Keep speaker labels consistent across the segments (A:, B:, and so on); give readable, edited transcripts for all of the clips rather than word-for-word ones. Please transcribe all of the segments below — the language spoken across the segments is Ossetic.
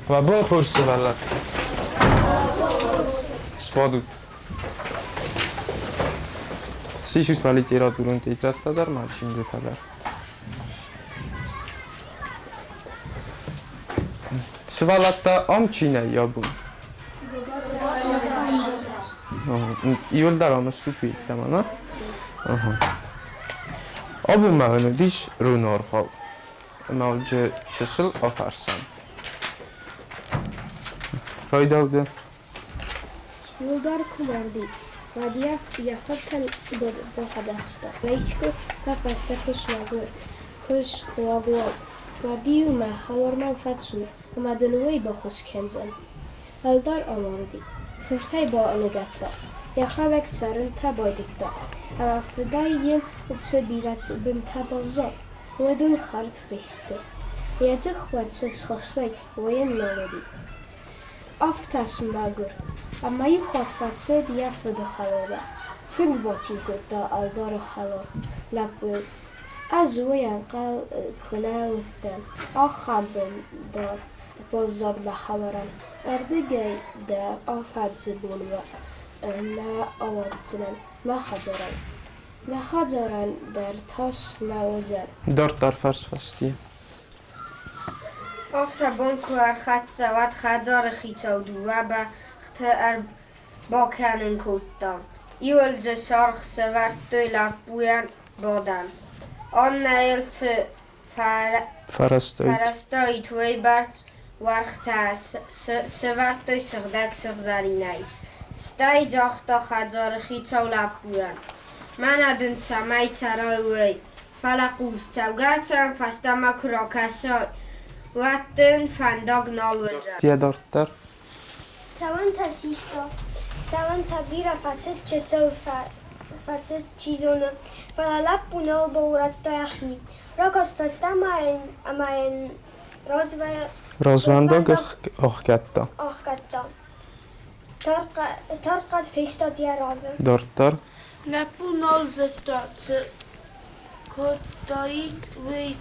A: Уӕ бон хорз, сывӕллӕттӕ! Сбадут. Сисут ма литературон тетрӕдтӕ дӕр, ма чингуытӕ дӕр. Сывӕллӕттӕ, ам чи нӕй абон? Иуылдӕр ам стут йеддӕмӕ, нӕ? Абон ма уын уыдис руны аргъау. Ноджы чысыл афӕрсӕм. Райдаугӕ.
B: Иугӕр куы марди, уӕд йӕ фыртӕн бафӕдзӕхста: Искуы мӕ фӕстӕ куы суаг уай, уӕд-иу мӕ хӕлармӕ фӕцу ӕмӕ дын уый баххуыс кӕндзӕн. Ӕлдар амарди, фыртӕй баныгӕдта, йӕхӕдӕг цӕрынтӕ байдыдта, ӕмӕ фыдӕй йын цы бирӕ бынтӕ баззад, уыдон хӕрд фесты. Йӕ дзых уӕд цы схастаид, уый йын нал уыди. Афтӕ смӕгуыр, ӕмӕ иу хатт фӕцыд йӕ фыды хӕлармӕ. Тынг бацин кодта ӕлдары хӕлар лӕппуйыл. Ӕз уый ӕнхъӕл куы нӕ уыдтӕн, ахӕм бындар баззад мӕ хӕларӕн. Ардыгӕй дӕ афӕдзы бонмӕ нӕ ауадздзынӕн мӕ хӕдзарӕй. Нӕ хӕдзарӕн дӕр тас нӕ уыдзӕн.
A: Дарддӕр фӕрс-фӕсти.
C: Афтӕ бон куы ӕрхӕццӕ, уӕд хӕдзары хицау дыууӕ бӕхты ӕрбакӕнын кодта. Иуыл дзы саргъ сӕвӕрдтой лӕппуйӕн бадӕн, аннӕйыл цы фӕрӕзтаид, уыйбӕрц уӕргътӕ сӕвӕрдтой сыгъдӕг сыгъзӕринӕй. Стӕй загъта хӕдзары хицау лӕппуйӕн: Мӕнӕ дын цӕмӕй цӕрай, уый. Фӕлӕ хъус, цӕугӕ-цӕуын фӕстӕмӕ куы ракӕсай, уӕд дын фӕндаг нал уыдзӕн.
A: Йӕ дарддӕр.
B: Цӕуынтӕ систа, цӕуынтӕ бирӕ фӕцыд, чысыл фӕцыд, чи зоны, фӕлӕ лӕппу нал баурӕдта йӕхи. Ракаст фӕстӕмӕ ӕмӕ йын
A: Развӕндаг ӕхгӕдта.
B: Ӕхгӕдта. Тархъӕд фестад йӕ разы.
A: Дарддӕр.
D: Лӕппу нал зыдта, цы кодтаид, уый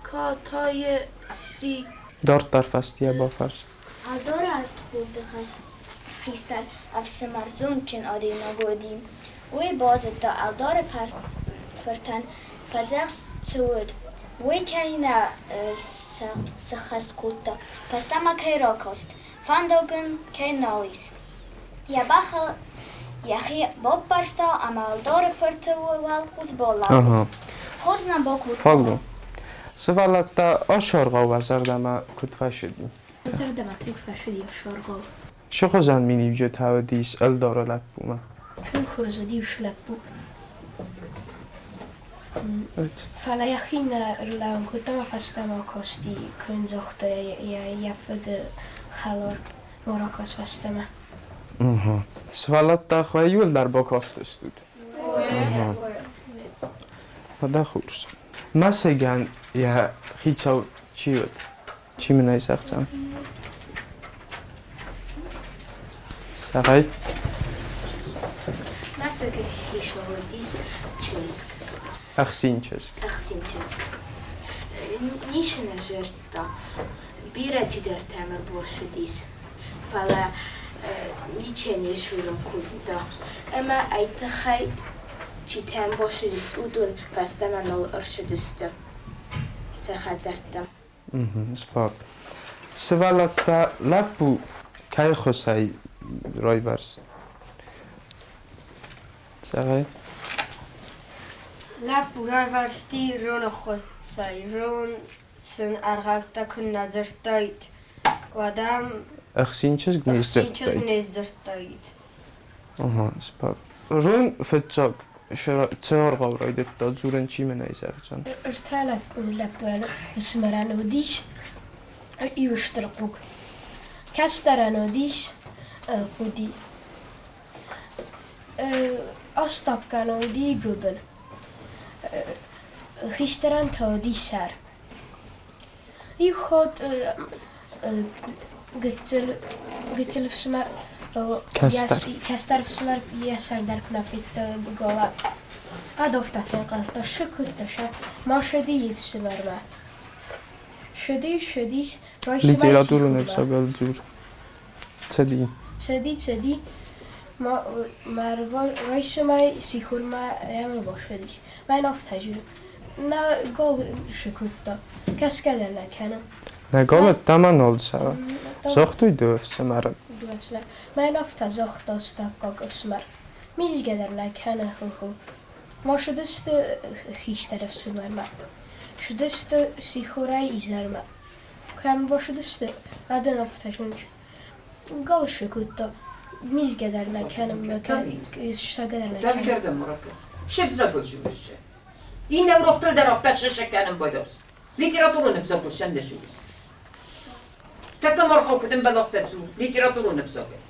D: катайы сси.
A: Дарддӕр фӕстийӕ бафӕрс.
E: Ӕлдары ӕрдхорды хистӕр ӕфсымӕр зондджын адӕймаг уыди. Уый базыдта, ӕлдары фыртӕн фӕдзӕхст цы уыд, уый кӕй нӕ сӕххӕст кодта, фӕстӕмӕ кӕй ракаст, фӕндаг ын кӕй нал ис. Йӕ бӕхыл йӕхи баппӕрста ӕмӕ ӕлдары фырты уӕлхъус балӕууыд. Хорз нӕ бакодта.
A: Фаг у. Сывӕллӕттӕ асаргъау уӕ зӕрдӕмӕ куыд фӕцыди?
B: Зӕрдӕмӕ тынг фӕцыди асаргъау.
A: Цы хуызӕн миниуджытӕ уыдис ӕлдары лӕппумӕ?
B: Тынг хорз уыдис лӕппу. Фӕлӕ йӕхи нӕ рлӕууын кодта ӕмӕ фӕстӕмӕ акасти, куы йын загъта йӕ фыды хӕлар, ма ракӕс фӕстӕмӕ.
A: Сывӕллӕттӕ хуӕ иуылдӕр бакастыстут? Уӕдӕ хорз. Мӕсыгӕн йӕ хицау чи уыд? Чи мын ӕй зӕгъдзӕн? Зӕгъай.
E: Мӕсыгы хицау уыдис чызг.
A: Ӕхсин чызг.
E: Ӕхсин чызг. Ницы нӕ зыдта. Бирӕ чидӕртӕ мӕ босыдис, фӕлӕ ничи не сзурын кодта. Ӕмӕ ай тыххӕй читӕм босыдис, уыдон фӕстӕмӕ нал ӕрцыдысты сӕ хӕдзӕрттӕм.
A: Сбад. Сывӕллӕттӕ лӕппу кӕй ххуысӕй райвӕрст? Зӕгъай.
C: Лӕппу райвӕрсти роны ххуысӕй. Рон сын ӕргъӕвдтӕ куыннӕ дзырдтаид, уӕд ӕм
A: Ӕхсин чызг не
C: ӕхсин чызг
A: сдзырдтаид.
C: не сдзырдтаид.
A: Ага, сбад. Рон фыццаг цы аргъау райдыдта дзурын, чи мын ӕй зӕгъдзӕн?
B: Ӕртӕ лӕппуйӕн ӕфсымӕрӕн уыдис иу стыр хъуг. Кӕстӕрӕн уыдис къуди. Астӕуккаг уыди гуыбын. Хистӕрӕн та уыди сӕр. Иу хатт гыццыл гыццыл ӕфсымӕр кӕстӕр ӕфсымӕр йӕ сӕр дӕр куы нӕ федта гала. Адавта фенхъӕлдта, сыкуыдта сӕ, ма сӕди йе фсымӕрмӕ. Шыди, шыдис, райсомӕй
A: Литературон
B: сихормӕ.
A: ӕвзагыл дзур. Цыди.
B: Цыди, цыди, мӕ райсомӕй сихормӕ ӕм ӕрбацыдис. Мӕн афтӕ зоны. Нӕ гал сыкодта. Кӕсгӕ дӕр нӕ кӕны.
A: Нӕ гал ӕддӕмӕ нал цӕуы. Загътой дыууӕ ӕфсымӕры.
B: Дыууӕ ӕфсымӕр. Мӕн афтӕ загъта астӕуккаг ӕфсымӕр. Мизгӕ дӕр нӕ кӕны, хо-хо. Ма цыдысты хистӕр ӕфсымӕрмӕ. Цыдысты сихорӕй изӕрмӕ. Кӕм бацыдысты, адӕм афтӕ зонынц. Гал сыкодта. Мизгӕ дӕр нӕ кӕны, сагӕ дӕр нӕ кӕны.
F: Иннӕ уроктыл дӕр афтӕ сысӕ кӕнын байдас. Литературон ӕвзагыл сӕндӕсуыз. Тӕккӕ мархау куыд ӕмбӕлы, афтӕ дзур литературон ӕвзагыл.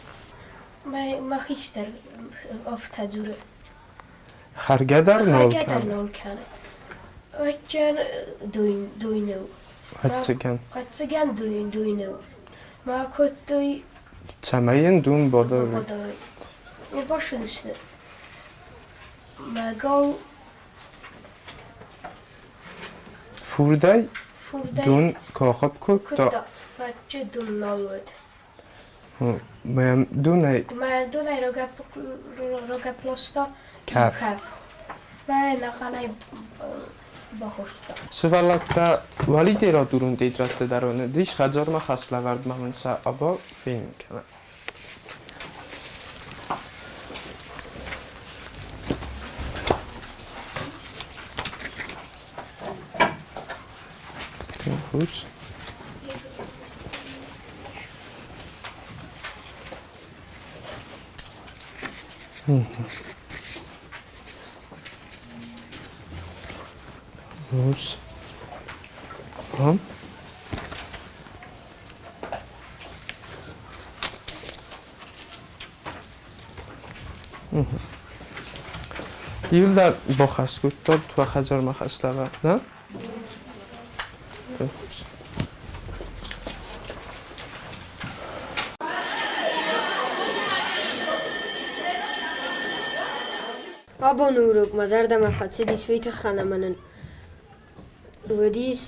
B: Мӕ хистӕр афтӕ дзуры.
A: Хӕргӕ дӕр нал
B: Хӕргӕ дӕр
A: кӕны.
B: нал кӕны. Ӕвӕццӕгӕн дойны у.
A: Ӕвӕццӕгӕн.
B: Ӕвӕццӕгӕн дойны у. Ма кодтой
A: Цӕмӕй йын дон бадарой.
B: Бадарой. Ӕрбацыдысты. Мӕ гал
A: Фурдӕй
B: фурдӕй
A: дон куы ахӕпп кодта,
B: кодта. Фӕччы дон нал уыд.
A: Мӕ донӕй
B: Мӕ донӕй рагӕпп ласта
A: кӕф.
B: Кӕф. Мӕ ӕнӕхъӕнӕй бахордта.
A: Сывӕллӕттӕ, уӕ литературон тетрӕдты дӕр уын уыдис хӕдзармӕ хӕслӕвӕрдмӕ уын сӕ аба фенын кӕнӕм. Тынг Ус. Ам. Иууылдӕр бахӕс кодтат уӕ хӕдзармӕ хӕслӕвӕрд, нӕ? Тынг хорз.
C: Абоны урок мӕ зӕрдӕмӕ фӕцыдис уый тыххӕн ӕмӕ нын уыдис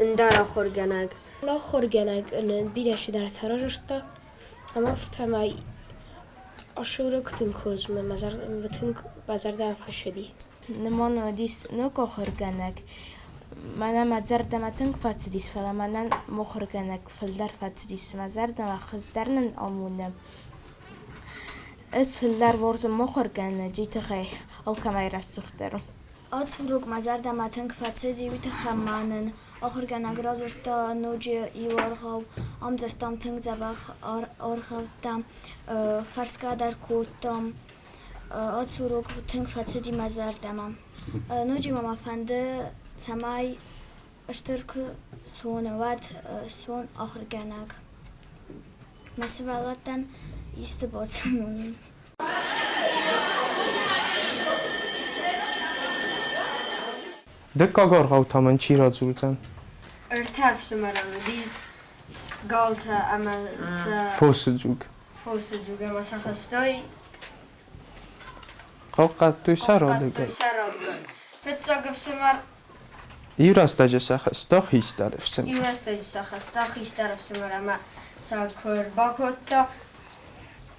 C: ӕндӕр ахуыргӕнӕг.
B: Ахуыргӕнӕг нын бирӕ цыдӕртӕ разырдта, ӕмӕ афтӕмӕй ацы урок тынг хорз тынг мӕ зӕрдӕмӕ фӕцыди.
D: Нымон уыдис ног ахуыргӕнӕг. Мӕнӕ мӕ зӕрдӕмӕ тынг фӕцыдис, фӕлӕ мӕнӕн мухуыргӕнӕг фылдӕр фӕцыдис мӕ зӕрдӕмӕ, хуыздӕр нын амоны. Ӕз фылдӕр уарзын мухуыргӕнӕджы тыххӕй алкӕмӕй рӕсугъддӕр у.
E: Ацы урок мӕ зӕрдӕмӕ тынг фӕцыди, уый тыххӕй ма нын ахуыргӕнӕг радзырдта ноджы иу аргъау. Ам дзырдтам тынг дзӕбӕх аргъӕуттӕ, фӕрсгӕ дӕр кодтам. Ацы урок тынг фӕцыди мӕ зӕрдӕмӕ. Ноджы ма мӕ фӕнды, цӕмӕй стыр куы суон, уӕд суон ахуыргӕнӕг. Мӕ сывӕллӕттӕн исты бацамонын.
A: Дыккаг аргъау та мын чи радзурдзӕн?
C: Ӕртӕ ӕфсымӕрӕн уыдис галтӕ ӕмӕ сӕ
A: Фосы дзуг.
C: Фосы дзуг ӕмӕ сӕ хастой
A: Хъахъхъӕдтой сӕ
C: Хъахъхъӕдтой
A: радыгай.
C: сӕ радыгай. Фыццаг ӕфсымӕр
A: Иу рӕстӕджы сӕ хаста хистӕр ӕфсымӕр.
C: Иу рӕстӕджы сӕ хаста хистӕр ӕфсымӕр ӕмӕ сӕ куы ӕрбакодта,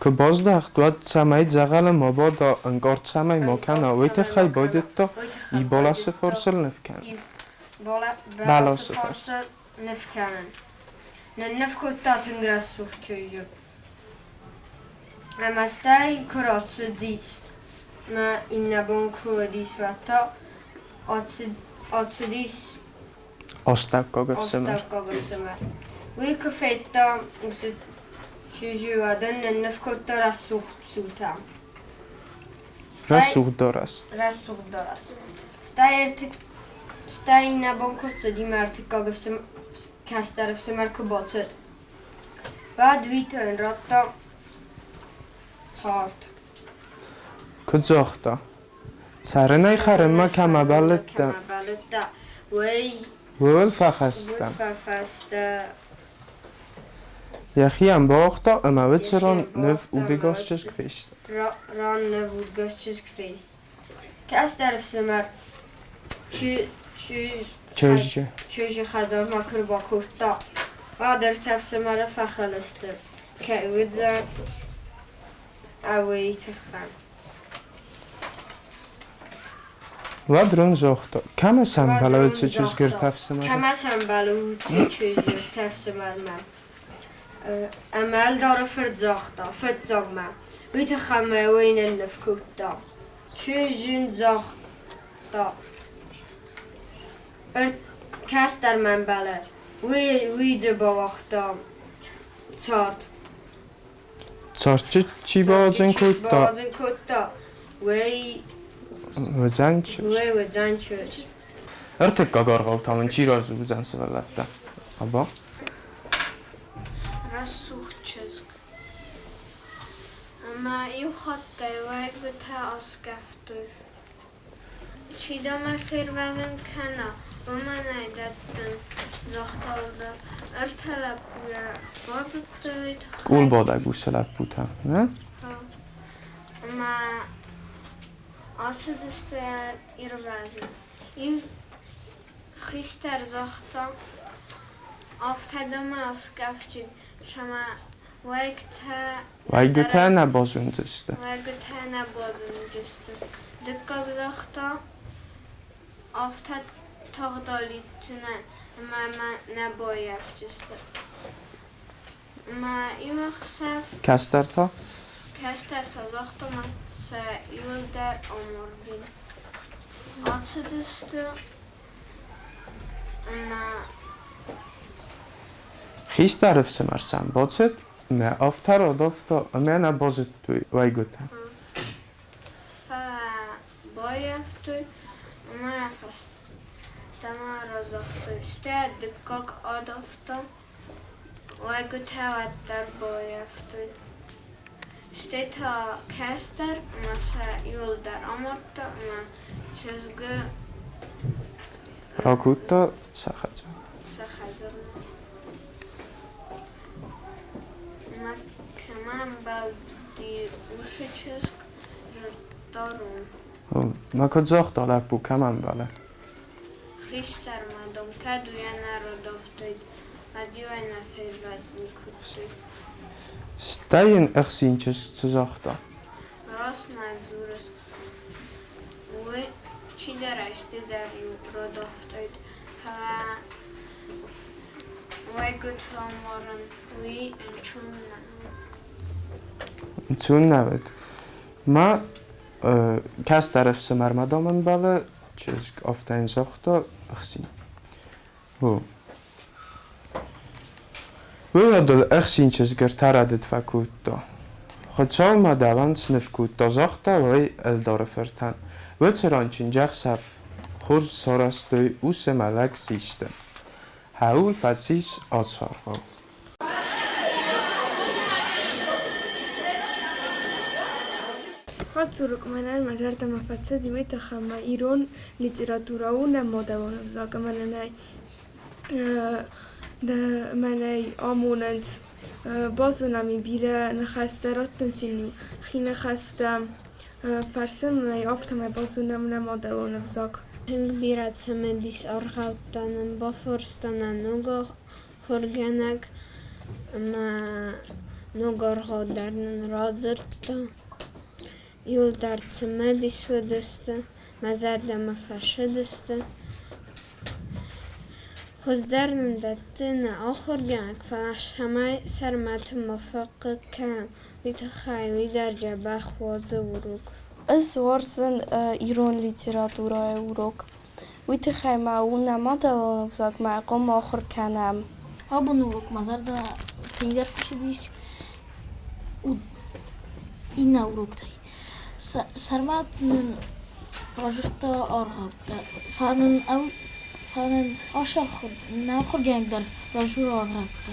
A: Куы баздӕхт, уӕд цӕмӕй дзӕгъӕлы ма бада, ӕнкъард цӕмӕй ма кӕна, уый тыххӕй байдыдта и бӕласы фарсыл ныв кӕнын.
C: И
A: Бӕласы
C: бӕласы
A: фарс.
C: фарсыл ныв кӕнын. Нынныв кодта тынг рӕсугъд чызджы. Ӕмӕ стӕй куы рацыдис, мӕ иннӕ бон куы уыдис, уӕд та ацыдис
A: Астӕуккаг ӕфсымӕр.
C: Астӕуккаг ӕфсымӕр. Уый куы федта уыцы чызджы, уӕд ын нынныв кодта рӕсугъд цултӕ.
A: Рӕсугъд дарӕс.
C: Рӕсугъд дарӕс. Стӕй стӕй иннӕ бон куы рцыди мӕ ӕртыккаг кӕстӕр ӕфсымӕр куы бацыд, уӕд уый та йын радта цард.
A: Куыд загъта? Цӕрынӕй хӕрынмӕ кӕмӕ бӕллыдтӕ,
C: Кӕмӕ бӕллыдтӕ, уый
A: ууыл
C: ууыл
A: фӕхӕст дӕн.
C: Фӕфӕстӕ.
A: Йӕхи ӕмбӕхста ӕмӕ уыцы
C: Йӕхи
A: ран ныв
C: ӕмбӕхста ӕмӕ
A: удӕгас
C: уыцы
A: чызг фестад.
C: Ран ныв удгас чызг фест. Кӕстӕр ӕфсымӕр чи
A: Чызджы.
C: Чызджы хӕдзармӕ куы рбакодта, уӕд ӕртӕ ӕфсымӕры фӕхыл сты, кӕй уыдзӕн уый тыххӕй.
A: Уӕд рын загъта, кӕмӕ сӕмбӕлы уыцы чызг ӕртӕ ӕфсымӕры?
C: Кӕмӕ сӕмбӕлы уыцы чызг ӕртӕ ӕфсымӕрмӕ? Ӕмӕ ӕлдары фырт загъта фыццагмӕ, уый тыххӕй мӕ уый нынныв кодта. Чызг ын загъта, кӕстӕрмӕ мбӕлы, уый дзы бауагъта цард.
A: Цард чи бауадзын кодта?
C: Бауадзын кодта, уый
A: Уыдзӕн чызг.
C: Уый уыдзӕн чызг.
A: Ӕртыккаг аргъау та мын чи радзурдзӕн сывӕллӕттӕ? Аба?
G: Рӕсугъд чызг. Ӕмӕ иу хаттӕй уӕйгуытӕ аскъӕфтой. Чи дӕ мӕ фервӕзын кӕна, уымӕн ӕй дӕттын, загъта ӕлдар. Ӕртӕ лӕппуйӕ базыдтой уый тыххӕй.
A: Къулбадӕг усы лӕппутӕ, нӕ?
G: Ӕмӕ ацыдысты ирвӕзын. Иу хистӕр загъта, афтӕ дӕ ма аскъӕфджын, цӕмӕ уӕйгтӕ
A: Уӕйгуытӕ нӕ базондзысты.
G: Уӕйгуытӕ нӕ базондзысты. Дыккаг загъта, афтӕ тагъд алидздзынӕ ӕмӕ мӕ нӕ баййафдзысты. Ӕмӕ иу ӕхсӕв
A: Кӕстӕр та?
G: Кӕстӕр та загъта, мӕ сӕ иуылдӕр амарди. Ацыдысты ӕмӕ
A: Хистӕр ӕфсымӕр сӕм бацыд ӕмӕ афтӕ радавта, ӕмӕ нӕ базыдтой уӕйгуытӕ.
G: Фӕлӕ баййӕфтой ӕмӕ фӕстӕмӕ разагътой. Стӕй дыккаг адавта, уӕйгуытӕ уӕддӕр баййӕфтой. Стӕй та кӕстӕр ӕмӕ сӕ иуылдӕр амардта ӕмӕ чызгы
A: Ракодта сӕ хӕдзармӕ.
G: Сӕ хӕдзармӕ. Ӕмӕ кӕмӕ ӕмбӕлди уыцы чызг, зыдта Рон.
A: Мӕ куыд загъта лӕппу, кӕм ӕмбӕлы?
G: Хистӕрмӕ, дам, кӕд уый нӕ радавтаид, уӕд-иу ӕй нӕ фервӕзын кодтой.
A: Стӕй йын ӕхсин чызг цы загъта?
G: Раст нӕ дзурыс. Уый чидӕр исты дӕр-иу радавтаид, фӕлӕ уӕйгуыты амарын уый ӕнцон нӕ у.
A: Ӕнцон нӕ уыд. Ма кӕстӕр ӕфсымӕрмӕ дам ӕмбӕлы, чызг афтӕ йын загъта ӕхсин. О. Уый адыл ӕхсин чызг ӕртӕ рӕдыд фӕкодта. Хуыцаумӕ дӕуӕн сныв кодта, загъта уый ӕлдары фыртӕн. Уыцы ран чындзӕхсӕв хорз сарӕзтой ус ӕмӕ лӕг систы. Хӕуыл фӕцис ацы аргъау.
H: Ацы урок мӕнӕн мӕ зӕрдӕмӕ фӕцыди, уый тыххӕй ӕмӕ ирон литературӕ у нӕ мадӕлон ӕвзаг ӕмӕ нын ӕй мӕнӕй амонынц. Базонӕм ӕй бирӕ ныхӕстӕ, раттынц ын хи ныхӕстӕ, фӕрсӕм ӕй, афтӕмӕй базонӕм нӕ мадӕлон ӕвзаг.
G: Тынг бирӕ цымыдис аргъӕуттӕ нын бафарста нӕ ног ахуыргӕнӕг ӕмӕ ног аргъау дӕр нын радзырдта. Иуылдӕр цымыдис уыдысты, мӕ зӕрдӕмӕ фӕцыдысты. Хуыздӕр нын дӕтты нӕ ахуыргӕнӕг, фӕлӕ цӕмӕй Сӕрмӕты ма фӕхъыг кӕнӕм, уый тыххӕй уый дӕр дзӕбӕх уадзы урок.
I: Ӕз уарзын ирон литературӕйы урок. Уый тыххӕй ма у нӕ мадӕлон ӕвзагмӕ хъуамӕ ахуыр кӕнӕм.
D: Абоны урок мӕ зӕрдӕ тынгдӕр фӕцыдис иннӕ уроктӕй. Сӕрмӕт нын радзырдта аргъӕуттӕ, фӕлӕ нын ацы нӕ ахуыргӕнӕг дӕр радзуры аргъӕуттӕ.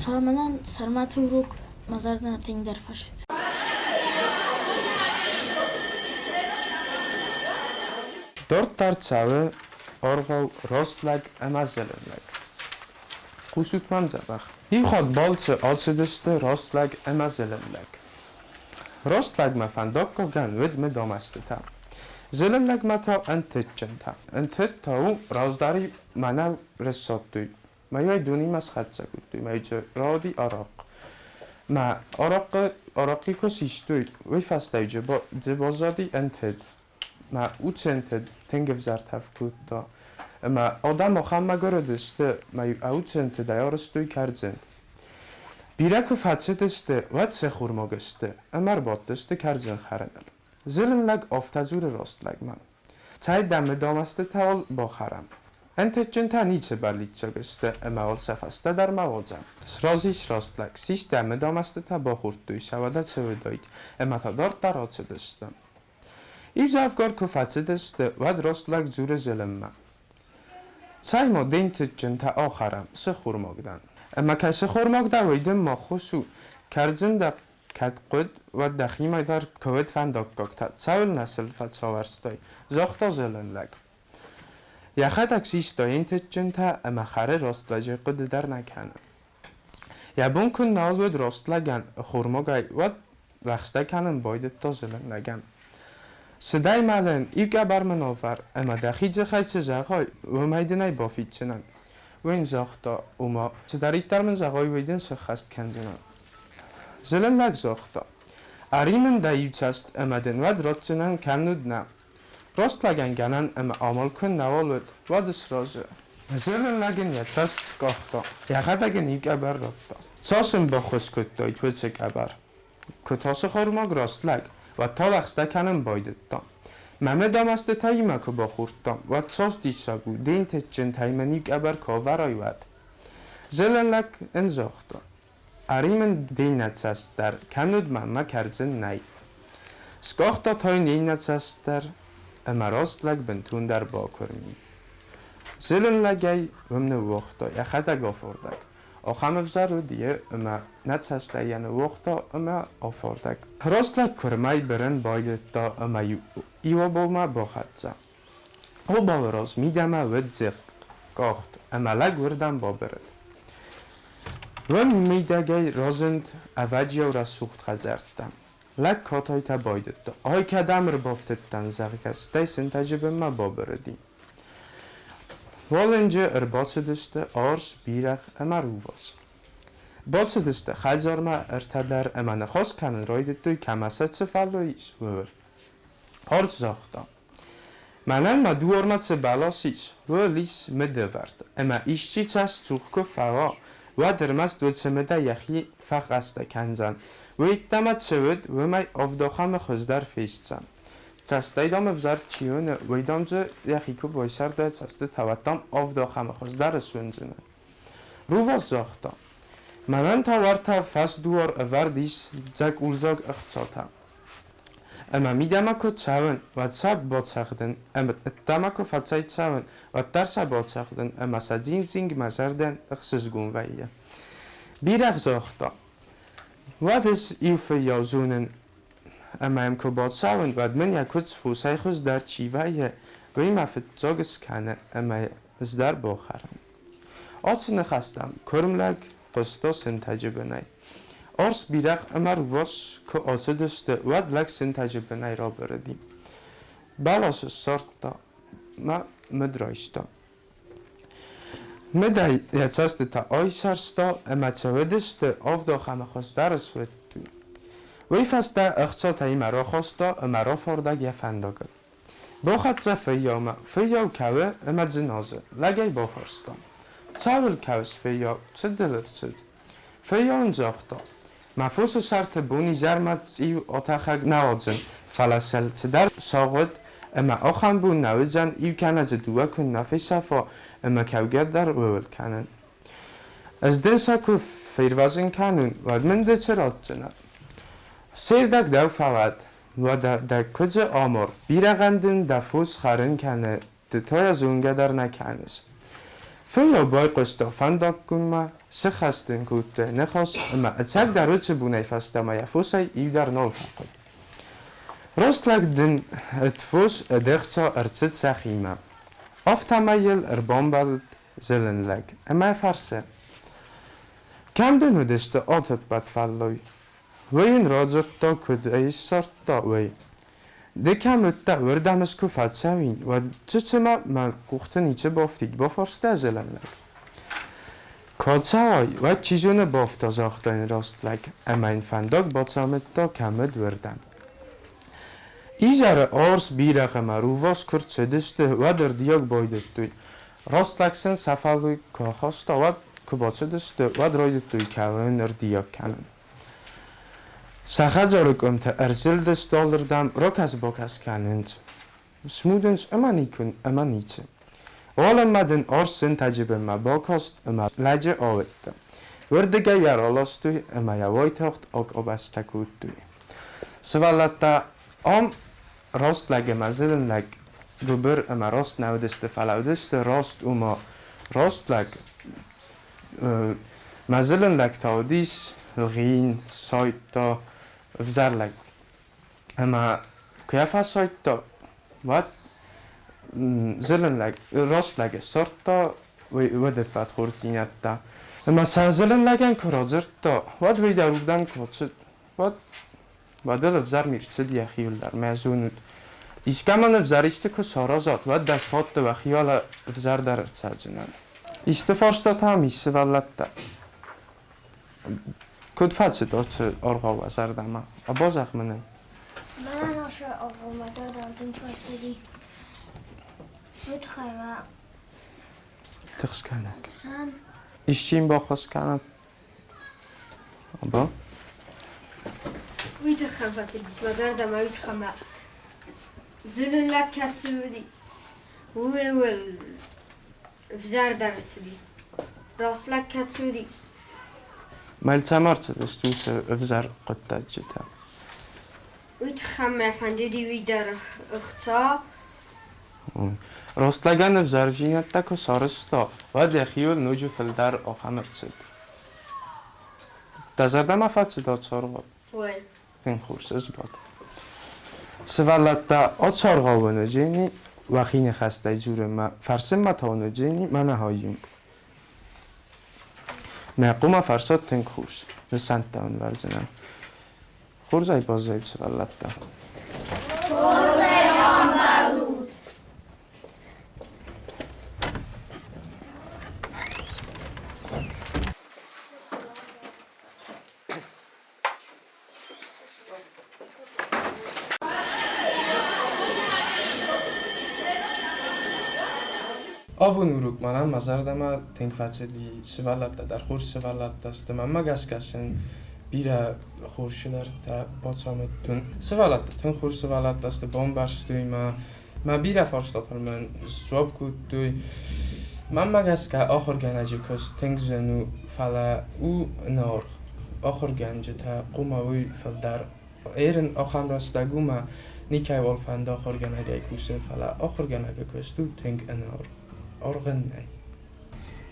D: Фӕлӕ мӕнӕн Сӕрмӕты урок мӕ зӕрдӕ тынгдӕр фӕцыд.
A: Дарддӕр цӕуы аргъау Раст лӕг ӕмӕ зӕлын лӕг. Хъусут мӕм дзӕбӕх. Иу хатт балцы ацыдысты раст лӕг ӕмӕ зӕлын лӕг. Раст лӕгмӕ фӕндаггагӕн уыд мыдамӕстытӕ. Зылын лӕгмӕ та ӕнтыдджынтӕ. Ӕнтыд та у раздӕры мӕнӕу рыссадтой. Мӕйӕй донимӕ схӕццӕ кодтой, мӕ дзы рауади арахъхъ. Мӕ арахъхъы арахъхъи куы систой, уый фӕстӕ дзы баззади ӕнтыд. Мӕ уыцы ӕнтыд тынг ӕвзӕр тӕф кодта. Ӕмӕ адӕм ахӕм мӕгуыр уыдысты, мӕ уыцы ӕнтыдӕй арӕзтой кӕрдзын. Бирӕ куы фӕцыдысты, уӕд сӕххормаг сты ӕмӕ ӕрбадтысты кӕрдзын хӕрыныл. Зылын лӕг афтӕ дзуры раст лӕгмӕ: Цӕй дӕ мыдамӕстытӕ бахӕрӕм. Ӕнтыстджынтӕ ницы бӕллиццаг сты ӕмӕ уал сӕ фӕстӕдӕр ма уадзӕм. Сразы ис раст лӕг, систы мыдамӕстытӕ бахордтой сӕ, уӕдӕ цы уыдаид, ӕмӕ та дарддӕр ацыдысты. Иудзӕвгар куы фӕцыдысты, уӕд раст лӕг дзуры зылынмӕ: Цӕй-ма, де нтыстджынтӕ ахӕрӕм, цы хормаг дӕн. Ӕмӕ кӕцы хормаг дӕ, уый дын ма ххуыс у, кӕрдзын дӕ кӕд хъуыд, уӕд дӕхимӕ дӕр куы уыд фӕндаггӕгтӕ, цӕуылнӕ сыл фӕцауӕрстай, загъта зылын лӕг. Йӕхӕдӕг систа йе нтыстджынтӕ ӕмӕ хӕры раст лӕджы хъуыды дӕр нӕ кӕны. Йӕ бон куы нал уыд раст лӕгӕн хормагӕй, уӕд лӕгъстӕ кӕнын байдыдта зылын лӕгӕн. Сыдӕй мӕлын, иу къӕбӕр мын авӕр, ӕмӕ дӕхи дзыхӕй цы зӕгъай, уымӕй дын ӕй бафиддзынӕн. Уый йын загъта, ома, цыдӕриддӕр мын зӕгъай, уый дын сӕххӕст кӕндзынӕн. Зылын лӕг загъта: Ӕри мын дӕ иу цӕст ӕмӕ дын уӕд ратдзынӕн, кӕннод нӕ. Раст лӕгӕн гӕнӕн ӕмӕ амал куы нӕуал уыд, уӕд сразы. Зылын лӕг ын йӕ цӕст скъахта, йӕхӕдӕг ын иу къӕбӕр радта. Цас ын баххуыс кодтаид уыцы къӕбӕр? Куы тасы хормаг раст лӕг, уӕд та лӕгъстӕ кӕнын байдыдта. Мӕ мыдамӕстытӕ-имӕ куы бахордтам, уӕд цас диссаг у, де нтыстджынтӕй мын иу къӕбӕр куы авӕрай, уӕд. Зылын лӕг ын загъта: Ӕри мын де иннӕ цӕст дӕр, кӕннод мӕнмӕ кӕрдзын нӕй. Скъахта та йын иннӕ цӕст дӕр, ӕмӕ раст лӕг бынтондӕр бакуырм и. Зылын лӕгӕй уым ныууагъта, йӕхӕдӕг афардӕг. Ахӕм ӕвзӕр уыд йе, ӕмӕ нӕ цӕстӕй йӕ ныууагъта ӕмӕ афардӕг. Раст лӕг куырмӕй бырын байдыдта ӕмӕ иу обаумӕ бахӕццӕ. Обауы раз мидӕмӕ уыд дзыхъхъ къахт, ӕмӕ лӕг уырдӕм бабырыд. Уым мидӕгӕй разынд ӕвӕджиау рӕсугъд хӕдзӕрттӕ. Лӕг катайтӕ байдыдта, ай кӕдӕм ӕрбафтыдтӕн, зӕгъгӕ, стӕй сынтӕджы бынмӕ бабырыди. Уалынджы ӕрбацыдысты арс, бирӕгъ ӕмӕ рувас. Бацыдысты хӕдзармӕ ӕртӕ дӕр ӕмӕ ныхас кӕнын райдыдтой, кӕмӕ сӕ цы фӕллой ис, ууыл. Арс загъта: Мӕнӕн мӕ дуармӕ цы бӕлас ис, уыл ис мыдӕвӕрд, ӕмӕ исчи цас цух куы фӕуа, уӕд ӕрмӕст уыцы мыдӕй йӕхи фӕхъӕстӕ кӕндзӕн. Уый йеддӕмӕ цы уыд, уымӕй авд ахӕмы хуыздӕр фестдзӕн. Цӕстӕй, дам, ӕвзӕр чи уыны, уый, дам, дзы йӕхи куы байсӕрда цӕстытӕ, уӕд, дам, авд ахӕмы хуыздӕр ысуындзынӕ. Рувас загъта: Мӕнӕн та уӕртӕ фӕсдуар ӕвӕрд ис дзӕкъулдзаг ӕхцатӕ. Ӕмӕ мидӕмӕ куы цӕуын, уӕд сӕ бацӕгъдын, ӕмӕ ӕддӕмӕ куы фӕцӕйцӕуын, уӕддӕр сӕ бацӕгъдын, ӕмӕ сӕ дзинг-дзинг мӕ зӕрдӕн ӕхсызгон вӕййы. Бирӕгъ загъта: Уӕд ӕз иу фыййау зонын, ӕмӕ йӕм куы бацӕуын, уӕд мын йӕ куыдз фосӕй хуыздӕр чи вӕййы, уый мӕ фыццаг скӕны ӕмӕ ӕз дӕр бахӕрын. Ацы ныхӕстӕм куырм лӕг хъуыста сынтӕджы бынӕй. Арс, бирӕгъ ӕмӕ рувас куы ацыдысты, уӕд лӕг сынтӕджы бынӕй рабырыди. Бӕласы ссардта мӕ мыд райста. Мыдӕй йӕ цӕстытӕ айсӕрста ӕмӕ цы уыдысты, авд ахӕмы хуыздӕр суыдтой. Уый фӕстӕ ӕхцатӕ рахаста ӕмӕ рафардӕг йӕ фӕндагыл. Бахӕццӕ фыййаумӕ. Фыййау кӕуы ӕмӕ дзыназы. Лӕг ӕй бафарста: Цӕуыл кӕуыс, фыййау, цы дыл ӕрцыд? Фыййау ын загъта: Мӕ фосы сӕрты бон-изӕрмӕ цъиу атӕхӕг нӕ уадзын, фӕлӕ сыл цыдӕр сагъуыд, ӕмӕ ахӕм бон нӕ уыдзӕн, иу кӕнӕ дзы дыууӕ куы нӕ фесӕфа, ӕмӕ кӕугӕ дӕр ууыл кӕнын. Ӕз дын сӕ куы фервӕзын кӕнон, уӕд мын ды цы ратдзынӕ? Се рдӕг дӕу фӕуӕд, уӕдӕ дӕ куыдзы амар, бирӕгъӕн дын дӕ фос хӕрын кӕны, ды та йӕ зонгӕ дӕр нӕ кӕныс. Фыййау байхъуыста фӕндаггонмӕ, сыхӕст ын кодта ныхас ӕмӕ ӕцӕгдӕр уыцы бонӕй фӕстӕмӕ йӕ фосӕй иу дӕр нал фӕхъуыд. Раст лӕг дын ӕд фос, ӕд ӕхца ӕрцыд сӕхимӕ. Афтӕмӕй йыл ӕрбамбӕлд зылын лӕг ӕмӕ фӕрсы: Кӕм дын уыдысты атӕппӕт фӕллой? Уый йын радзырдта, куыд ӕй ссардта, уый. Ды кӕм уыдтӕ, уырдӕм ӕз куы фӕцӕуин, уӕд дзы цыма мӕ къухты ницы бафтид, бафарста зылын лӕг. Куы ацӕуай, уӕд чи зоны бафта, загъта йын раст лӕг ӕмӕ йын фӕндаг бацамыдта, кӕм уыд, уырдӕм. Изӕры арс, бирӕгъ ӕмӕ рувас куы рцыдысты, уӕд ӕрдиаг байдыдтой. Раст лӕг сын сӕ фӕллой куы ахаста, уӕд куы бацыдысты, уӕд райдыдтой кӕуын, ӕрдиаг кӕнын. Сӕ хӕдзары къуымты ӕрзылдысты алырдӕм, ракӕс-бакӕс кӕнынц. Смудынц ӕмӕ никуы ӕмӕ ницы. Уалынмӕ дын арс сынтӕджы бынмӕ бакаст ӕмӕ лӕджы ауыдта. Уырдыгӕй йӕ раластой ӕмӕ йӕ уайтагъд акъабӕзтӕ кодтой. Сывӕллӕттӕ ам раст лӕг ӕмӕ зылын лӕг гуыбыр ӕмӕ раст нӕ уыдысты, фӕлӕ уыдысты раст, ома раст лӕг мӕ зылын лӕг та уыдис лгъин, сайдта, ӕвзӕр лӕг. Ӕмӕ куы йӕ фӕсайдта, уӕд зылын лӕг, раст лӕг ссардта уӕд ӕппӕт хорздзинӕдтӕ. Ӕмӕ сӕ зылын лӕгӕн куы радзырдта, уӕд уый дӕр уырдӕм куы ацыд, уӕд уӕд ыл ӕвзӕр ми рцыд йӕхиуыл дӕр, мӕ зонут. Искӕмӕн ӕвзӕр исты куы саразат, уӕд 10 хатты уӕхиуыл ӕвзӕрдӕр ӕрцӕудзынӕн. Исты фарстатӕ ам ис, сывӕллӕттӕ? Куыд фӕцыд ацы аргъау уӕ зӕрдӕмӕ? Абазӕгъ мын ӕй.
E: Мӕнӕн ацы аргъау мӕ зӕрдӕмӕ тынг фӕцыди. Уый тыххӕй мӕ
A: Тыхс кӕнӕд. Исчи йын баххуыс кӕнӕд. Аба?
C: Уый тыххӕй фӕцыдис мӕ зӕрдӕмӕ, уый тыххӕй мӕ зылын лӕг кӕцы уыди, ууыл ӕвзӕрдӕр ӕрцыдис. Раст лӕг кӕцы уыдис.
A: Мӕлцӕмӕ ӕрцыдысты уыцы ӕвзӕр хъуыддаджытӕ.
C: Уый тыххӕй мӕ фӕндыди уый дӕр ӕхца.
A: Раст лӕгӕн ӕвзӕрдзинӕдтӕ куы сарӕзта, уӕд йӕхиуыл ноджы фылдӕр ахӕм ӕрцыд. Дӕ зӕрдӕмӕ фӕцыд ацы аргъау?
C: Ой.
A: Тынг хорз, ысбад. Сывӕллӕттӕ, ацы аргъауы Дженни уӕхи ныхӕстӕй дзурынмӕ, фӕрсынмӕ та уыны Дженни мӕнӕ хаййунг. Мӕ хъуымӕ фӕрсат тынг хорз, нысӕнттӕ уын вӕрдзынӕн. Хорзӕй баззайут, сывӕллӕттӕ.
E: Хорзӕй бамбӕлут!
A: Абон урок мӕнӕн мӕ зӕрдӕмӕ тынг фӕцыди. Сывӕллӕттӕ дӕр хорз сывӕллӕттӕ сты. Мӕнмӕ гӕсгӕ сын бирӕ хорз чидӕртӕ бацамыдтон. Сывӕллӕттӕ тынг хорз сывӕллӕттӕ сты, бамбӕрстой мӕ. Мӕ бирӕ фарстатыл мын сдзуапп кодтой. Мӕнмӕ гӕсгӕ ахуыргӕнӕджы куыст тынг зын у, фӕлӕ у ӕнӕаргъ. Ахуыргӕнджытӕ хъуамӕ уой фылдӕр. Ерын ахӕм рӕстӕг у, мӕ никӕйуал фӕнды ахуыргӕнӕгӕй кусын, фӕлӕ ахуыргӕнӕджы куыст у тынг ӕнӕаргъ. Аргъ ын нӕй.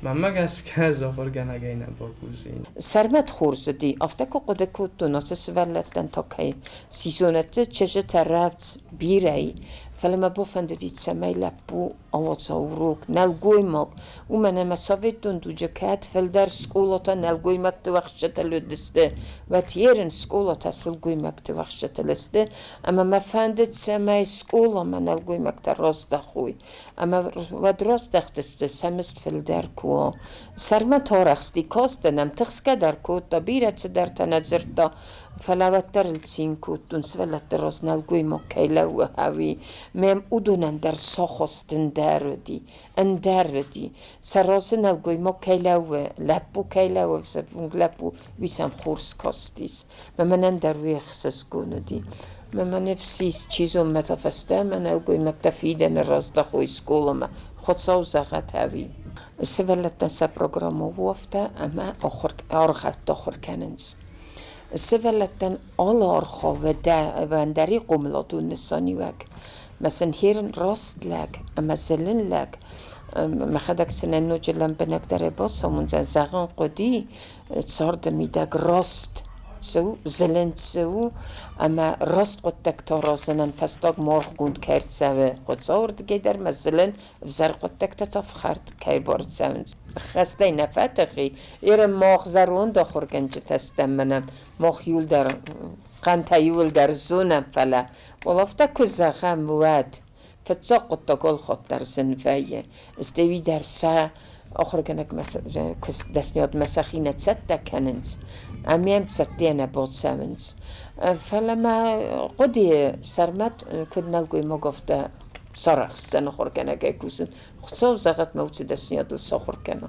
A: Мӕнмӕ гӕсгӕ ӕз ахуыргӕнӕгӕй нӕ бакусин.
F: Сӕрмӕт хорз уыди, афтӕ куы хъуыды кодтон, ацы сывӕллӕттӕн та кӕй сезонӕтты чызджытӕ рӕвдз бирӕ и, фӕлӕ мӕ бафӕндыди, цӕмӕй лӕппу ауадза урок, нӕлгоймаг, уымӕн ӕмӕ советон дуджы кӕд фылдӕр скъолатӕ нӕлгоймӕгты уӕхсчытыл уыдысты, уӕд ерын скъолатӕ сылгоймӕгты уӕхсчытыл сты, ӕмӕ мӕ фӕндыд, цӕмӕй скъоламӕ нӕлгоймӕгтӕ раздӕхой. Ӕмӕ уӕд раздӕхтысты, сӕ мызд фылдӕр куы уа. Сӕрмӕт арӕхсти, кастӕн ӕм, тыхсгӕ дӕр кодта, бирӕ цыдӕртӕ нӕ дзырдта, фӕлӕ уӕддӕр ыл цин кодтон, сывӕллӕтты раз нӕлгоймаг кӕй лӕууы, ӕви мӕм уыдонӕн дӕр сахаст ӕндӕр уыди, ӕндӕр уыди. Сӕ разы нӕлгоймаг кӕй лӕууы, лӕппу кӕй лӕууы, ӕвзонг лӕппу, уый сӕм хорз кастис. Мӕ мӕнӕн дӕр уый ӕхсызгон уыди. Мӕ мӕ ныфс ис, чи зоны, мӕ та фӕстӕмӕ нӕлгоймӕгтӕ фидӕны раздӕхой скъоламӕ, Хуыцау зӕгъӕд ӕви. Сывӕллӕттӕн сӕ программӕ у афтӕ, ӕмӕ аргъӕуттӕ ахуыр кӕнынц. Сывӕллӕттӕн алы аргъауы ӕндӕри хъомыладон нысаниуӕг. Мӕ сын херын раст лӕг ӕмӕ зылын лӕг. Мӕхӕдӕг сын ноджы лӕмбынӕгдӕрӕй бацамондзӕн, зӕгъын хъуыди, царды мидӕг раст цы у, зылын цы у, ӕмӕ раст хъуыддӕгтӕ аразынӕн фӕстаг маргъгонд кӕй ӕрцӕуы Хуыцауырдыгӕй дӕр ӕмӕ зылын ӕвзӕр хъуыддӕгтӕ та фхӕрд кӕй барцӕуынц. Хӕстӕй нӕ фӕтых и, Иры мах зӕронд ахуыргӕнджытӕ стӕм мӕнӕ мах иуылдӕр. Хъӕнтӕ иууылдӕр зонӕм, фӕлӕ уал афтӕ куы зӕгъӕм, уӕд фыццаг хъуыддаг алхатт дӕр зын вӕййы. Стӕй уый дӕр сӕ ахуыргӕнӕгмӕ дӕсныйадмӕ сӕхи нӕ цӕттӕ кӕнынц, ӕмӕ йӕм цӕттӕйӕ нӕ бацӕуынц. Фӕлӕ мӕ хъуыдыйы сӕрмӕ куыд нӕлгоймаг, афтӕ сарӕхсдзӕн ахуыргӕнӕгӕй кусын. Хуыцау зӕгъӕд, мӕ уыцы дӕсныйадыл сахуыр кӕна.